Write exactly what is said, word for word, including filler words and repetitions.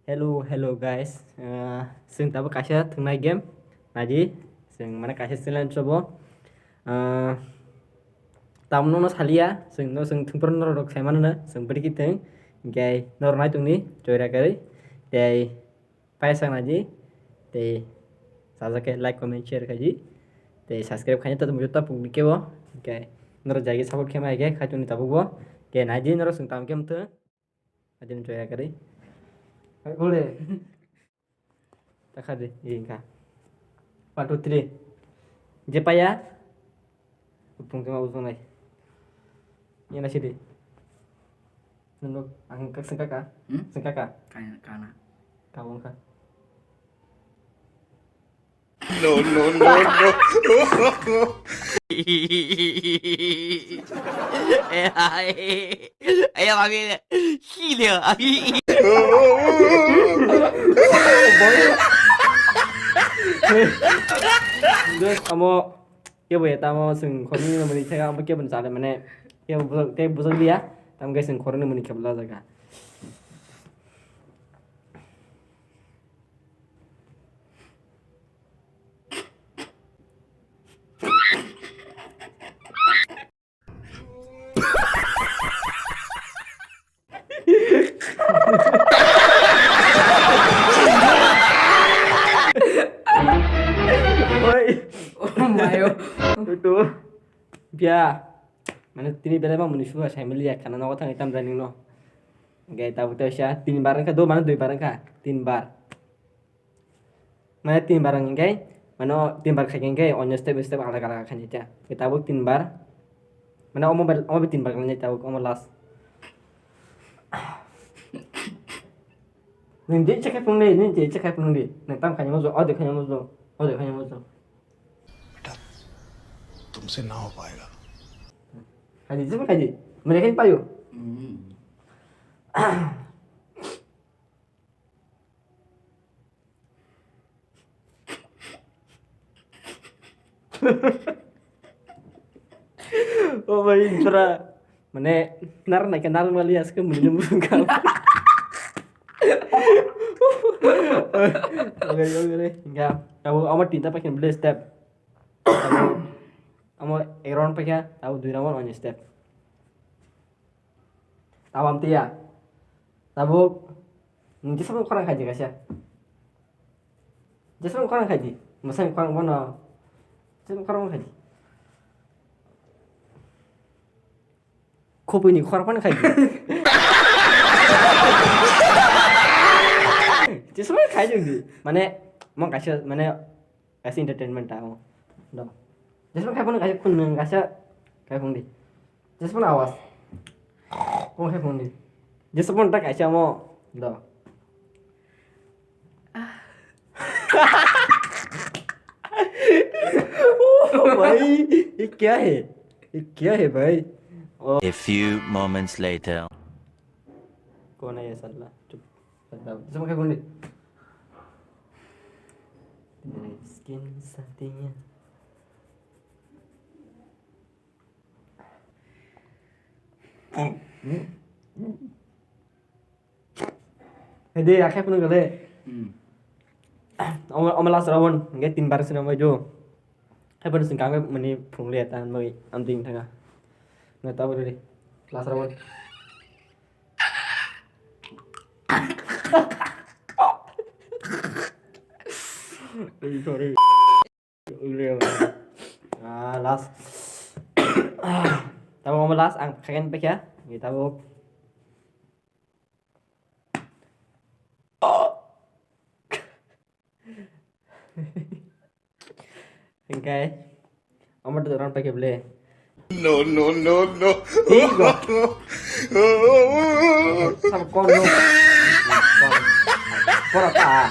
Hello, hello guys. Ah, chwng tabuk kaisa thwngnai game naidi. Chwng mane kaisa challenge robo. Ah, tamno no salia, chwng no chwng thwngphuru norok sai mano no, chwng bwrwi ki thwng. Hinkhe norok nai tongni joira kwrwi. Tei paisa naidi. Tei sajak khe like, comment, share khaidi. Tei subscribe khaina ta tongmani ta pukni kebo. Hinkhe norok jai khe support khe mai khe khai tongni tabuk bo. Hinkhe naidi norok chwng tam khe mthwng. Adin joya kari. Hai, boleh. Takha de, iya, engka. One, two, three. Je paya. Upung sama usung nai. Iya nasi de. Nunduk, ang kak sengkaka. Hmm? Sengkaka. Kaya, kana. Kawang ka. No, no, no, no. Ayo, mami. Gila, mami. Terus kamu, ya, bu, ya, tamu, sing, kami, mani, saya, apa, kayak, bencana, mana, ya, bu, kayak, bu, dia, tamu, guys, sing, korang, mani, kayak, bela, jaga. Oi. Oh my God. Itu. Bia. Mane tini belai ma muni suwa sai mili ya khana nogo thang itam jani no. Gai tabu ta sha tin bar ka do mane dui bar ka tin bar. Mane tin bar hingkhe, mane o tin bar khaikhe hingkhe onyo step by step alada alada khainai ta. Tabuk tin bar. Mane o mobile, o mobile tin bar khainai tabuk, omo last. Nini je ichha khai phunukdi, nini je ichha khai phunukdi. Nini tam khainai muchung, o de khainai muchung, o de khainai muchung. बेटा, तुमसे ना हो पाएगा। Khaidi, jepho khaidi. Mane khai payo. Hmm. O bai, intra. Mane, nar naikhe nar mali aske muni muni ka. Oke, oke, oke. Enggak. Kamu ama tinta pakai beli step. Kamu ama Aaron pakai, tahu dua round on step. Tabam tiya. Tabuk. Nini jesamo khorang khaidi kaisa. Jesamo khorang khaidi. Masai khorang bono. Jesamo khorang khaidi. Khopini khorang phano khaidi. Jesamo khaidi. Mane, mo kaisa, mane, Kaisa entertainment ta, oh. Do. Jesmo khai phone kaisa khun nung kaisa khai phone di. Jesmo awas. Phone khai phone di. Jesmo ta kaisa mo. Do. Oh, bhai, ye kya hai? Ye kya hai, bhai? Oh. A few moments later. कौन है ये साला? चुप। Sama kayak gini. Dari skin satunya. Hede, akhai phunuk gale. Hmm. Omo, omo last round, nge tin bar sini omo jo. Hai pada sini kami mani phunuk le tan mai am ding thanga. Na tahu tadi. Last round. Sorry, sorry. Ah, last. Tabuk omo last ang khaikhe paikha. Ni tabuk. Hingkai. Omo to ron paikhe ble. No, no, no, no. Higo. Sam kon no. Pora ta.